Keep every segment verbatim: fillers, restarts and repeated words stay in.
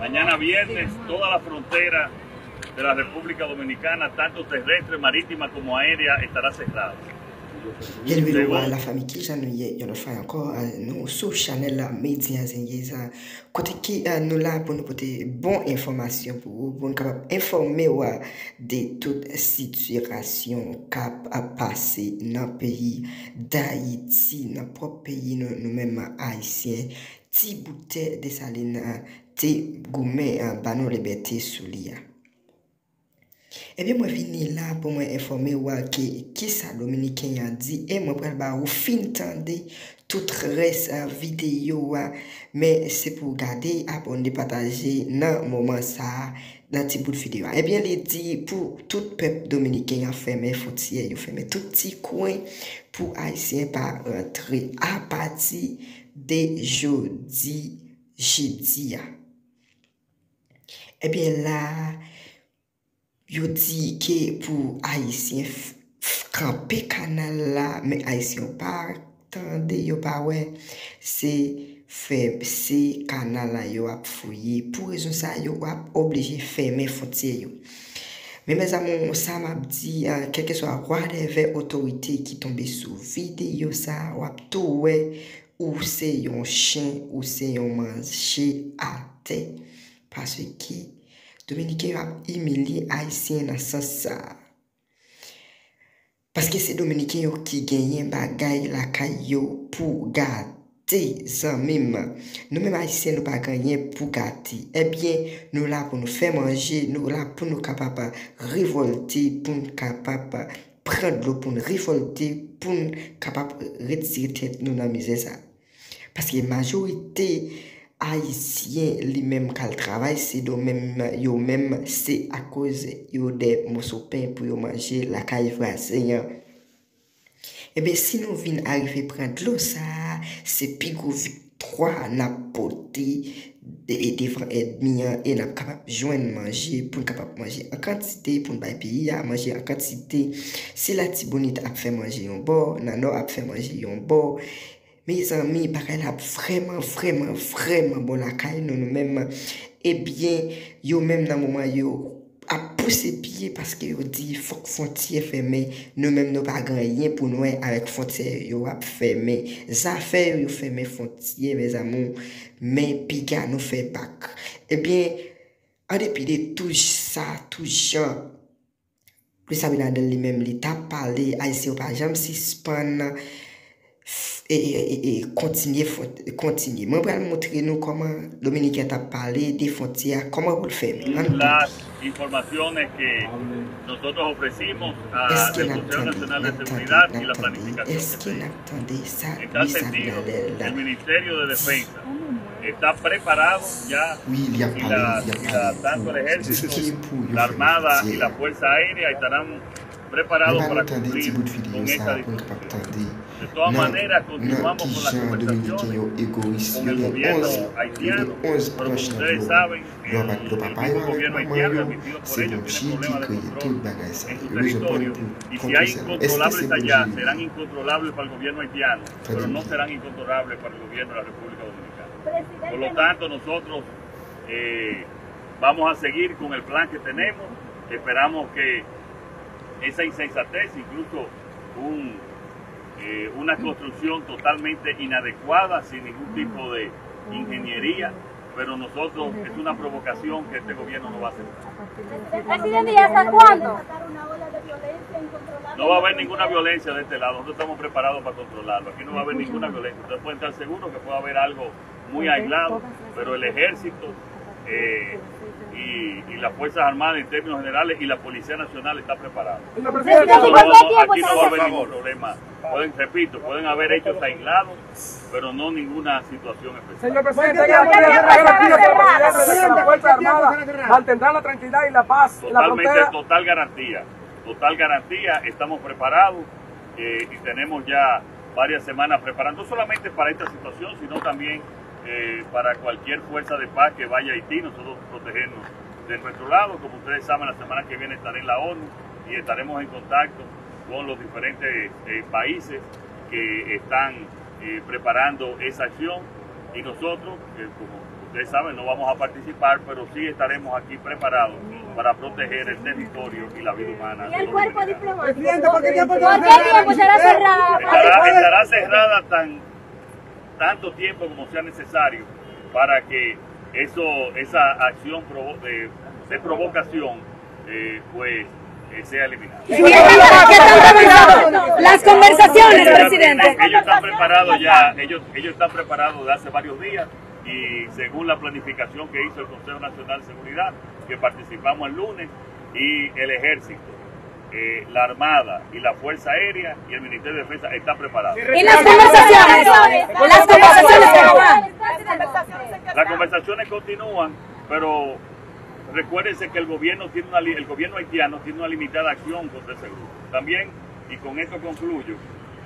Mañana viernes, toda la frontera de la República Dominicana, tanto terrestre, marítima como aérea, estará cerrada. Hello, hello, la famille, kijan nou ye? Yon lòt fwa ankò, nou sou chanèl la Media Zenyeza, kote ki nou la pou nou pote bon enfòmasyon pou ou, pou nou kapab enfòme w de tout sitiyasyon k ap pase nan peyi Dayiti, nan pwòp peyi nou, nou menm Ayisyen. Ti bout tè Desalin te goumen ba nou libète sou li a. Ebyen, mwen vini la pou mwen enfòme w ke kisa Dominiken an di, e mwen pral ba ou fin tande tout rès videyo a, men se pou w gade, abòne, pataje nan moman sa a, nan ti bout videyo a. Ebyen, li di pou tout pèp dominiken an fèmen fwontyè yo, fèmen tout ti kwen pou Ayisyen pa rantre apati de jodi, jedi a. Ebyen la, yo di ke pou Ayisyen kanpe kanal la, men Ayisyen yo pa tande, yo pa wè, se fè, se kanal la yo ap fouye. Pou rezon sa, yo ap oblije fèmen fwontyè yo. Men mezanmi, sa m ap di, kèlkeswa whatever otorite ki tonbe sou videyo sa, w ap tou wè ou se yon chen, ou se yon manje atè. Paske Dominiken yo ap imilye Ayisyen nan sans sa a. Paske se Dominiken yo ki genyen bagay lakay yo pou gate, zanmi m. Nou menm Ayisyen, nou pa gen anyen pou gate. Ebyen, nou la pou nou fè manje, nou la pou nou kapab revòlte, pou n kapab pran dlo, pou n revòlte, pou n kapab retire tèt nou nan mizè sa. Paske majorite Ayisyen li menm k al travay, se do menm, yo menm, se akoz yo de moso pen pou yo manje lakay vwazen an. Ebyen, si nou vin arive pran dlo sa a, se pi gwo viktwa n ap pote devan ènmi an e n ap kapab jwenn manje pou n kapab manje an kantite, pou n bay peyi a manje an kantite. Si Latibonit ap fè manje yon bò, Nannò ap fè manje yon bò, mezanmi, bagay la ap vrèman, vrèman, vrèman bon lakay nou, nou menm. Ebyen, yo menm nan moman yo ap pouse pye paske yo di fòk fwontyè fèmen, nou menm nou pa gen anyen pou n wè avèk fwontyè yo ap fèmen. Zafè yo, yo fèmen fwontyè, mes amours, men piga nou fè bak. Ebyen, an depi de tout sa, tout jan, Luis Abinader li menm, li t ap pale, Ayisyen yo pa janm sispann e, e, e, e kontinye, kontinye. Mwen pral montre nou kòman Dominiken t ap pale de fwontyè a, kòman pou l fèmen. Ann tande. Las informaciones que nosotros ofrecimos al Consejo Nacional de Seguridad y la Planificación. Èske n ap tande sa Luis Abinader la? El Ministerio de Defensa está preparado ya y la, y la, tanto el ejército, la armada y la fuerza aérea estarán preparados para cumplir con esa disposición. De todas maneras, continuamos con las conversaciones con el gobierno haitiano, pero como ustedes saben, el mismo gobierno haitiano ha metido por ellos tiene problemas de control en su territorio. Y si hay incontrolables allá, serán incontrolables para el gobierno haitiano, pero no serán incontrolables para el gobierno de la República Dominicana. Por lo tanto, nosotros eh, vamos a seguir con el plan que tenemos. Esperamos que esa insensatez, incluso un, eh, una construcción totalmente inadecuada, sin ningún tipo de ingeniería, pero nosotros es una provocación que este gobierno no va a aceptar. Presidente, ¿y hasta cuándo? No va a haber ninguna violencia de este lado, nosotros estamos preparados para controlarlo, aquí no va a haber ninguna violencia, ustedes pueden estar seguros que puede haber algo muy aislado, pero el ejército eh, y, y las Fuerzas Armadas en términos generales y la Policía Nacional está preparada. Aquí no va a haber ningún problema. Pueden, repito, pueden haber hechos aislados, pero no ninguna situación especial. Señor presidente, ¿qué garantías que la Fuerza Armada mantendrá la tranquilidad y la paz en la frontera? Totalmente, total garantía. Total garantía, estamos preparados eh, y tenemos ya varias semanas preparando, no solamente para esta situación, sino también eh, para cualquier fuerza de paz que vaya a Haití, nosotros protegernos de nuestro lado. Como ustedes saben, la semana que viene estaré en la ONU y estaremos en contacto con los diferentes eh, países que están eh, preparando esa acción y nosotros, eh, como Ustedes saben, no vamos a participar, pero sí estaremos aquí preparados para proteger el territorio y la vida humana. ¿Y el cuerpo diplomático? ¿Por qué tiempo estará cerrado? Estará, estará cerrada tan, tanto tiempo como sea necesario para que eso, esa acción provo- de, de provocación eh, pues eh, sea eliminada. ¿Qué tanto, qué tanto ha avanzado las conversaciones, presidente? Ellos están preparados ya, ellos, ellos están preparados desde hace varios días y según la planificación que hizo el Consejo Nacional de Seguridad, que participamos el lunes, y el ejército, eh, la Armada y la Fuerza Aérea y el Ministerio de Defensa están preparados. ¿Y las conversaciones? Las conversaciones que van. Las conversaciones continúan, pero recuérdense que el gobierno tiene una, li- el gobierno haitiano tiene una limitada acción contra ese grupo. También, y con esto concluyo,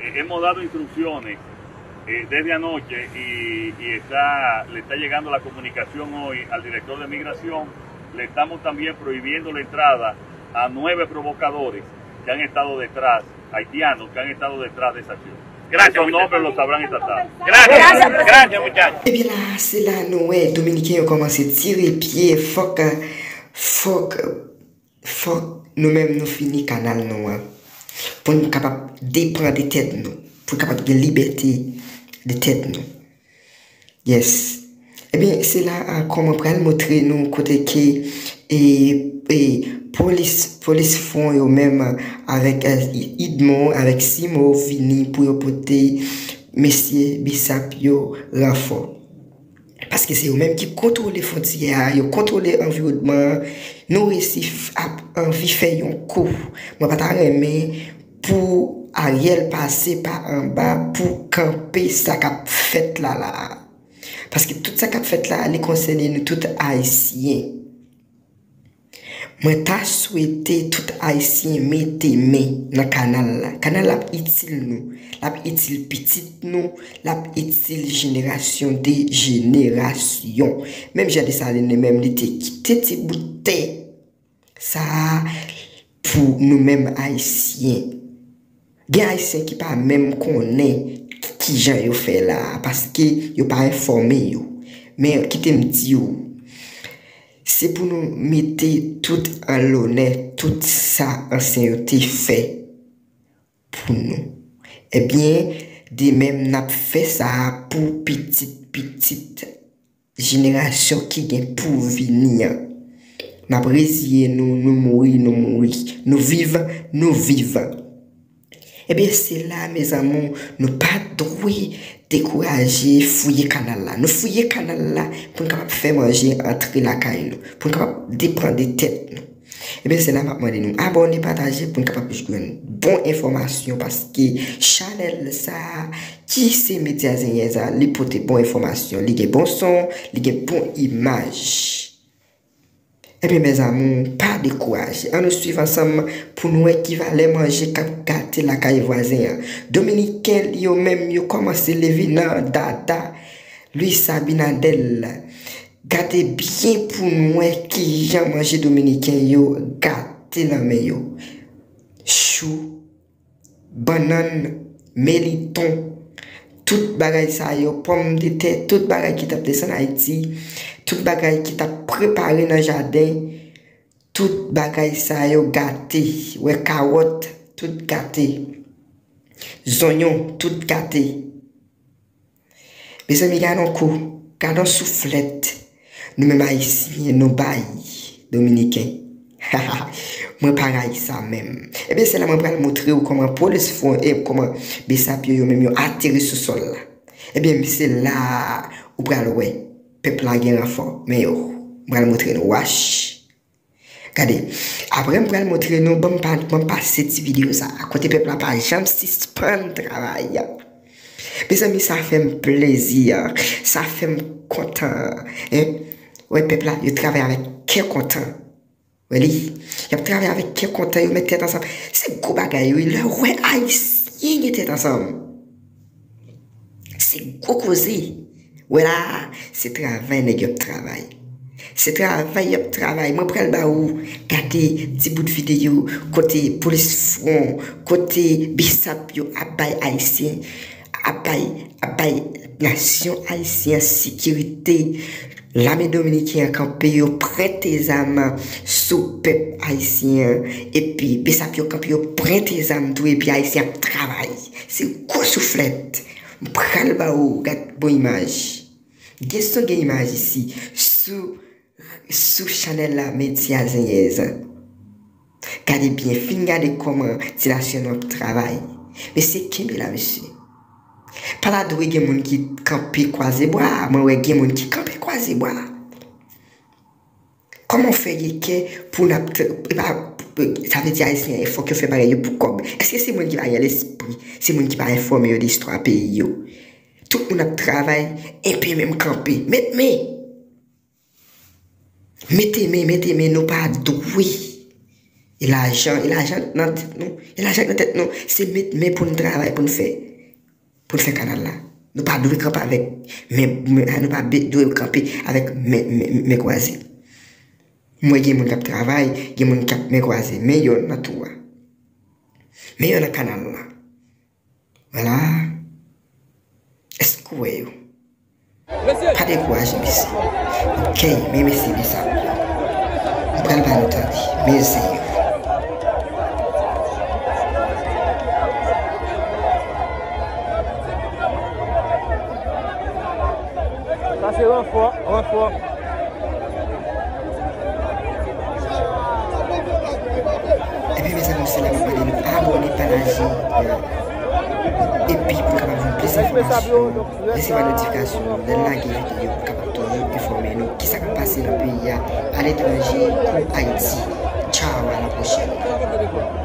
eh, hemos dado instrucciones eh, desde anoche y, y está, le está llegando la comunicación hoy al director de migración. Le estamos también prohibiendo la entrada a nueve provocadores que han estado detrás, haitianos que han estado detrás de esa acción. Gracias, Esos muchachos. Nombres los sabrán esta tarde. Gracias, gracias, muchachos. Ebyen la, se la nou wè Dominiken yo kòmanse tire pye, fòk, fòk, fòk nou menm nou fini kanal nou an. Pou nou kapab depann de tèt nou, pou nou kapab gen libète de tèt nou. Yes. Ebyen, se la a kòman pral montre nou kote ke e, e, polis, polis fwon yo menm avèk e, Idmo, avèk Simo vini pou yo pote mesye Bisap yo ranfò. Paske se yo menm ki kontwole fwontyè a, yo kontwole anviwònman an. Nou resi ap anvi fè yon kou. Mwen pa ta renmen pou Ariel pase pa anba pou kanpe sa k ap fèt la la. Paske tout sa k ap fèt la, li konsène nou tout Ayisyen. Mwen ta swete tout Ayisyen mete men nan kanal la. Kanal la ap itil nou. L ap itil pitit nou. L ap itil jenerasyon de jenerasyon. Menm jan Desalin li menm li te kite ti bout tè sa a pou nou menm Ayisyen. Gen Ayisyen ki pa menm konnen kijan yo fè la a, paske yo pa enfòme yo. Men kite m di w, se pou nou mete tout an lonè, tout sa ansyen yo te fè pou nou. Ebyen, de menm n ap fè sa a pou pitit pitit jenerasyon ki gen pou vini an. N ap reziye nou, nou mouri, nou mouri. Nou viv, nou viv. Ebyen, se la, mezanmi, nou pa dwe dekouraje fouye kanal la. Nou fouye kanal la pou n kapab fè manje antre lakay nou, pou n kapab depann de tèt nou. Ebyen, se la m ap mande nou abòne, pataje pou n kapab jwenn bon enfòmasyon, paske chanèl sa a, ki se Medya Zenyèz a, li pote bon enfòmasyon, li gen bon son, li gen bon imaj. Ebyen, mes amours, pa dekouraje. Ann nou swiv ansanm pou n wè ki valè manje k ap gate lakay vwazen an. Dominiken yo menm, yo kòmanse leve nan dada Luis Abinader. Gade byen pou n wè kijan manje dominiken yo gate nan men yo. Chou, bannann, meliton, tout bagay sa yo, pòmdetè, tout bagay ki t ap desann Ayiti, tout bagay ki t ap prepare nan jaden, tout bagay sa yo gate. Wè kawòt, tout gate. Zonyon, tout gate. Mezanmi, gade yon kou, gade yon souflèt. Nou menm Ayisyen, nou bay Dominiken. Mwen pa rayi sa menm. Ebyen, se la mwen pral montre w kòman polis fwon e kòman besap yo, yo menm yo ateri sou sòl la. Ebyen, se la ou pral wè pèp la gen ranfò. Men yo, mwen pral montre nou. Wach. Gade, apre m pral montre nou, ban m pa, ban m pase ti videyo sa a. Kote pèp la pa janm sispann travay. Mezanmi, sa fè m plezi, sa fè m kontan, en. Wè pèp la, yo travay avèk kè kontan. Wè li, y ap travay avèk kè kontan, yo met tèt ansanm. Se gwo bagay, wi, lè w wè Ayisyen gen tèt ansanm. Se gwo koze. Wè la, se travay nèg yo ap travay. Se travay y ap travay. Mwen pral ba ou gade ti bout videyo kote polis fwon, kote besap yo ap bay Ayisyen, ap bay, ap bay nasyon ayisyen an sekirite. Lame dominiken an kanpe, yo prente zam sou pèp ayisyen an, epi besap yo kanpe, yo prente zam tou, epi ayisyen ap travay. Se gwo souflèt. M pral ba ou gad bon imaj. Gen son, gen imaj isi. Sou, sou chanèl la, medya zenyèz. Gade byen, fin gade kòman ti nasyon nou ap travay. Mesye, kenbe la, mesye. Pa ta dwe gen moun ki kanpe kwaze bra. Mwen wè gen moun ki kanpe kwaze bra. Kòman w fè gen kè pou n ap tra-, e pa, sa vle di ayisyen, fòk yo fè bagay yo pou kòb. Èske se moun ki pa gen lespri? Se moun ki pa enfòme yo de istwa peyi yo? Tout moun ap travay, enpe menm kanpe. Met men! Mete men, mete men, nou pa dwe. E lajan, e lajan nan tèt nou, e lajan nan tèt nou, se met men pou n travay, pou n fè, pou n fè kanal la. Nou pa dwe kanpe avèk men, men, nou pa be-, dwe kanpe avèk men, men, men kwaze. Mwen gen moun k ap travay, gen moun k ap men kwaze, men yo nan twou a. Men yo nan kanal la. Vwala. Èske w wè yo? Pa dekouraje, mesye. Ok, men mesye, mesye. M pral ba nou tande. Men zen yo. Sa se ranfò, ranfò. Ebyen, mezanmi, se la m ap mande nou abòne, pataje, epi pou n kapab jwenn plis enfòmasyon, resevwa notifikasyon lè n lage videyo, pou n kapab toujou enfòme nou kisa k ap pase nan peyi a, aletranje, kou Ayiti. Tchaw, a la pwochèn.